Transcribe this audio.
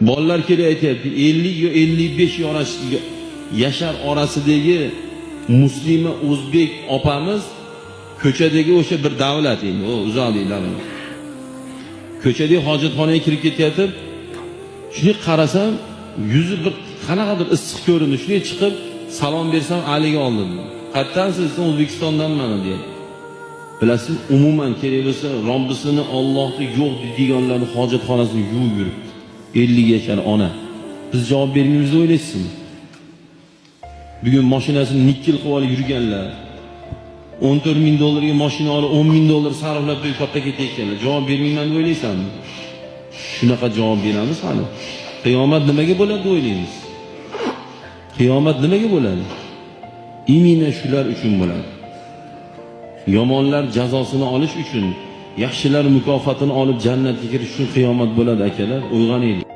Bolalar kelib aytyapti, 50 yo 55 yashar orasidagi muslima o'zbek opamiz ko'chadagi o'sha bir davlat endi, u uzoqdagi davlat. Ko'chadagi hojatxonaga kirib ketayotib, shunday qarasam, yuzi bir qanaqadir issiq ko'rindi. Shunday chiqib salom bersam, aliga oldim. "Qayerdansiz?" desam, "O'zbekistondanman", deyapti. Bilasiz, umuman kerak bo'lsa, Robbisini, Ollohni yo'q deganlarni hojatxonasini yuvib yuribdi. 50 yashar ona. Biz javob bermaymiz deb o'ylaysizmi? Bugun mashinasini nikkel qilib olib yurganlar, 14 ming dollarga mashina olib, 10 ming dollar sarflab qo'yib katta ketayotganlar, javob bermayman deb o'ylaysanmi? Shunaqa javob beramiz hali. Qiyomat nimaga bo'ladi deb o'ylaymiz? Qiyomat nimaga bo'ladi? Именно shular uchun bo'ladi. Yomonlar jazosini olish uchun, yaxshilar mukofotini olib jannatga kirish uchun qiyomat bo'ladi, akalar, uyg'oninglar.